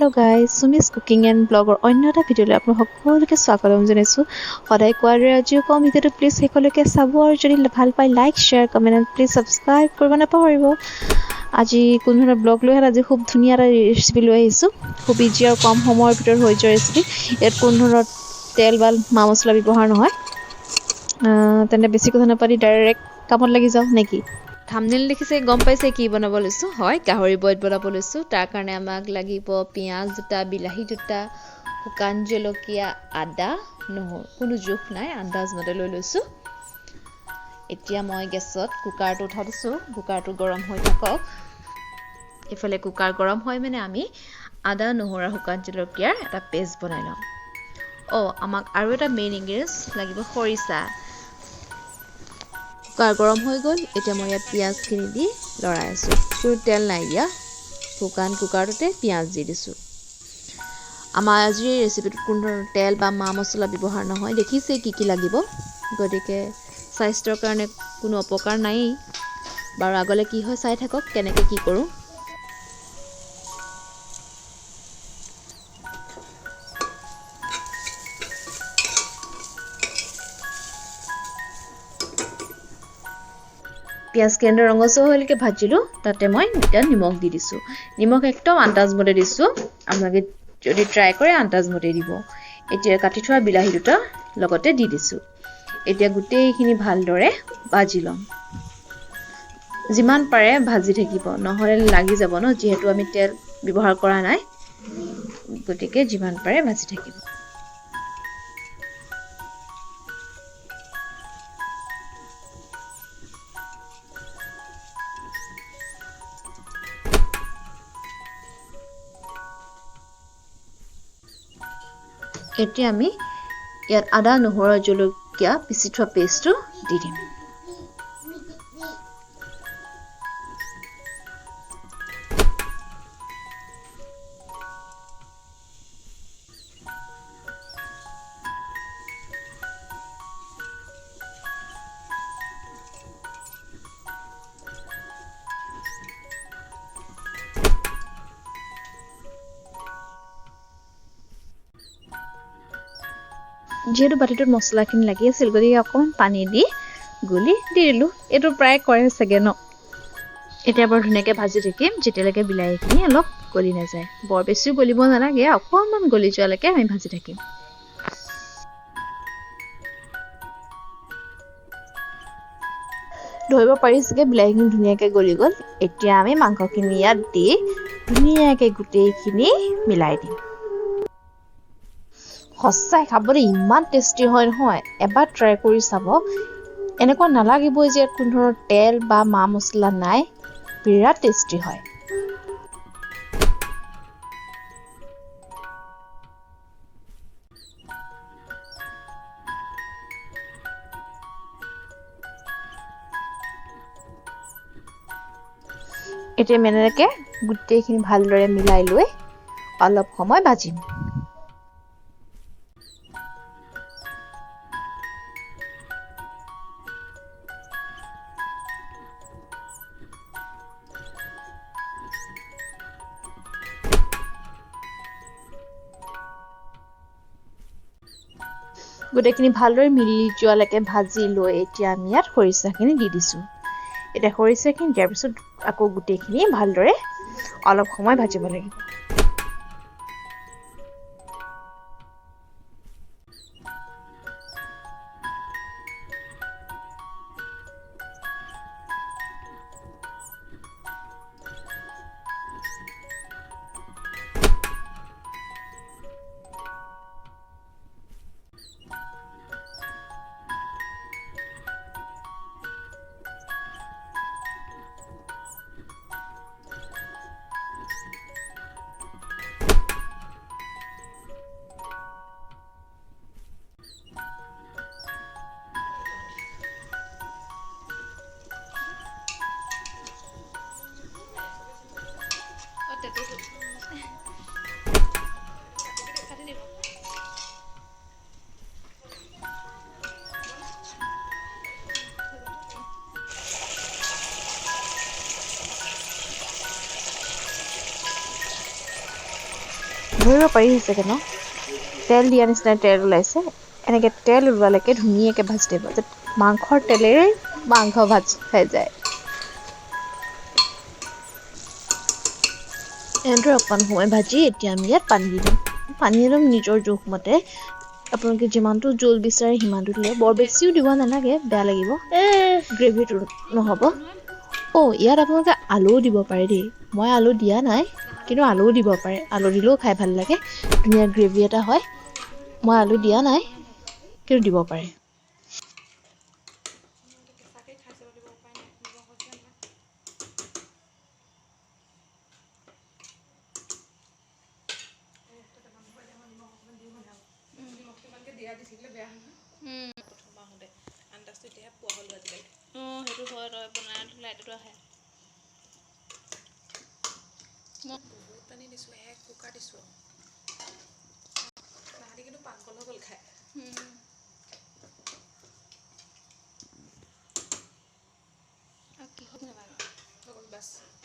Hello' guys, সুমিজ cooking and ব্লগৰ অন্য এটা ভিডিঅ'লৈ আপোনালোক সকলোকে স্বাগতম জনাইছোঁ। সদায় কোৱাৰ দৰে আজিও কম, ভিডিঅ'টো প্লিজ শেষলৈকে চাব আৰু যদি ভাল পায় like, share, comment and please subscribe কৰিব নাপাহৰিব। আজি কোনো ধৰণৰ ব্লগ লৈ অহা, আজি খুব ধুনীয়া এটা ৰেচিপি লৈ আহিছোঁ। খুব ইজি আৰু কম সময়ৰ ভিতৰত হৈ যোৱা ৰেচিপি। ইয়াত কোনো ধৰণৰ তেল বা মা মছলা ব্যৱহাৰ নহয়। তেন্তে বেছি কথা নাপাতি ডাইৰেক্ট কামত লাগি যাওঁ নেকি? থাম্বনেইল দেখিছে, গম পাইছে কি বনাব লৈছোঁ। হয়, গাহৰি বইল বনাব লৈছোঁ। তাৰ কাৰণে আমাক লাগিব পিঁয়াজ দুটা, বিলাহী দুটা, শুকান জলকীয়া, আদা, নহৰু। কোনো জোখ নাই, আন্দাজমতে লৈ লৈছোঁ। এতিয়া মই গেছত কুকাৰটো উঠাই দিছোঁ। কুকাৰটো গৰম হৈ থাকক। ইফালে কুকাৰ গৰম হয় মানে আমি আদা, নহৰু আৰু শুকান জলকীয়াৰ এটা পেষ্ট বনাই ল'ম। অঁ, আমাক আৰু এটা মেইন ইনগ্ৰেডিয়েণ্টছ লাগিব, খৰিচা। কুকাৰ গৰম হৈ গ'ল। এতিয়া মই ইয়াত পিঁয়াজখিনি দি লৰাই আছোঁ। কোনো তেল নাই দিয়া, শুকান কুকাৰটোতে পিঁয়াজ দি দিছোঁ। আমাৰ আজিৰ এই ৰেচিপিটোত কোনো ধৰণৰ তেল বা মা মছলা ব্যৱহাৰ নহয়। দেখিছেই কি কি লাগিব, গতিকে স্বাস্থ্যৰ কাৰণে কোনো অপকাৰ নায়েই। বাৰু আগলৈ কি হয় চাই থাকক, কেনেকৈ কি কৰোঁ। পিঁয়াজখিনি ৰঙচুৱা হোৱালৈকে ভাজিলোঁ। তাতে মই এতিয়া নিমখ দি দিছোঁ। নিমখ একদম আন্দাজমতে দিছোঁ, আপোনালোকে যদি ট্ৰাই কৰে আন্দাজমতে দিব। এতিয়া কাটি থোৱা বিলাহী দুটা লগতে দি দিছোঁ। এতিয়া গোটেইখিনি ভালদৰে ভাজি ল'ম। যিমান পাৰে ভাজি থাকিব, নহ'লে লাগি যাব ন, যিহেতু আমি তেল ব্যৱহাৰ কৰা নাই। গতিকে যিমান পাৰে ভাজি থাকিব। এতিয়া আমি ইয়াত আদা, নহৰু, জলকীয়া পিচি থোৱা পেষ্টটো দি দিম। যিহেতু বাতিটোত মছলাখিনি লাগি আছিল, গতিকে অকণমান পানী দি গুলি দি দিলোঁ। এইটো প্ৰায় কৰে চাগে ন। এতিয়া বৰ ধুনীয়াকৈ ভাজি থাকিম যেতিয়ালৈকে বিলাহীখিনি অলপ গলি নাযায়। বৰ বেছিও গলিব নালাগে, অকণমান গলি যোৱালৈকে আমি ভাজি থাকিম। ধৰিব পাৰিছেগে, বিলাহীখিনি ধুনীয়াকৈ গলি গ'ল। এতিয়া আমি মাংসখিনি ইয়াত দি ধুনীয়াকৈ গোটেইখিনি মিলাই দিম। সঁচাই খাবলৈ ইমান টেষ্টি হয় নহয়, এবাৰ ট্ৰাই কৰি চাব। এনেকুৱা নালাগিবই যে ইয়াত কোনো ধৰণৰ তেল বা মা মছলা নাই, বিৰাট টেষ্টি হয়। এতিয়া আমি এনেকৈ গোটেইখিনি ভালদৰে মিলাই লৈ অলপ সময় ভাজিম। গোটেইখিনি ভালদৰে মিলি যোৱালৈকে ভাজি লৈ এতিয়া আমি ইয়াত খৰিচাখিনি দি দিছোঁ। এতিয়া খৰিচাখিনি দিয়াৰ পিছত আকৌ গোটেইখিনি ভালদৰে অলপ সময় ভাজিব লাগিব। ধৰিব পাৰি চাগে ন, তেল দিয়া নিচিনা তেল ওলাইছে। এনেকৈ তেল ওলোৱালৈকে ধুনীয়াকৈ ভাজি দিব, যাতে মাংসৰ তেলেৰে মাংস ভাজ খাই যায়। এনেদৰে অকণমান সময় ভাজি এতিয়া আমি ইয়াত পানী দি দিম। পানী একদম নিজৰ জোখমতে, আপোনালোকে যিমানটো জোল বিচাৰে সিমানটো দিলে, বৰ বেছিও দিব নালাগে, বেয়া লাগিব, গ্ৰেভিটো নহ'ব। অ' ইয়াত আপোনালোকে আলুও দিব পাৰে দেই, মই আলু দিয়া নাই, কিন্তু আলুও দিব পাৰে। আলু দিলেও খাই ভাল লাগে, ধুনীয়া গ্ৰেভি এটা হয়। মই আলু দিয়া নাই, কিন্তু দিব পাৰে।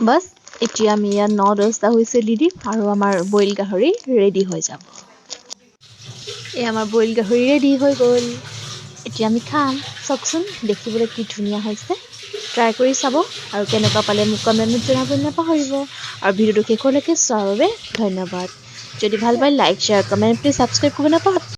বাছ এতিয়া আমি ইয়াত 9-10টা হুইচেল দি দিম আৰু আমাৰ বইল গাহৰি ৰেডি হৈ যাব। এই আমাৰ বইল গাহৰি ৰেডি হৈ গ'ল, এতিয়া আমি খাম। চাওকচোন দেখিবলৈ কি ধুনীয়া হৈছে। ট্ৰাই কৰি চাব আৰু কেনেকুৱা পালে মোক কমেণ্টত জনাব নাপাহৰিব। আৰু ভিডিঅ'টো শেষলৈকে চোৱাৰ বাবে ধন্যবাদ। যদি ভাল পায় like, share, comment, please subscribe কৰিব নাপাহৰিব।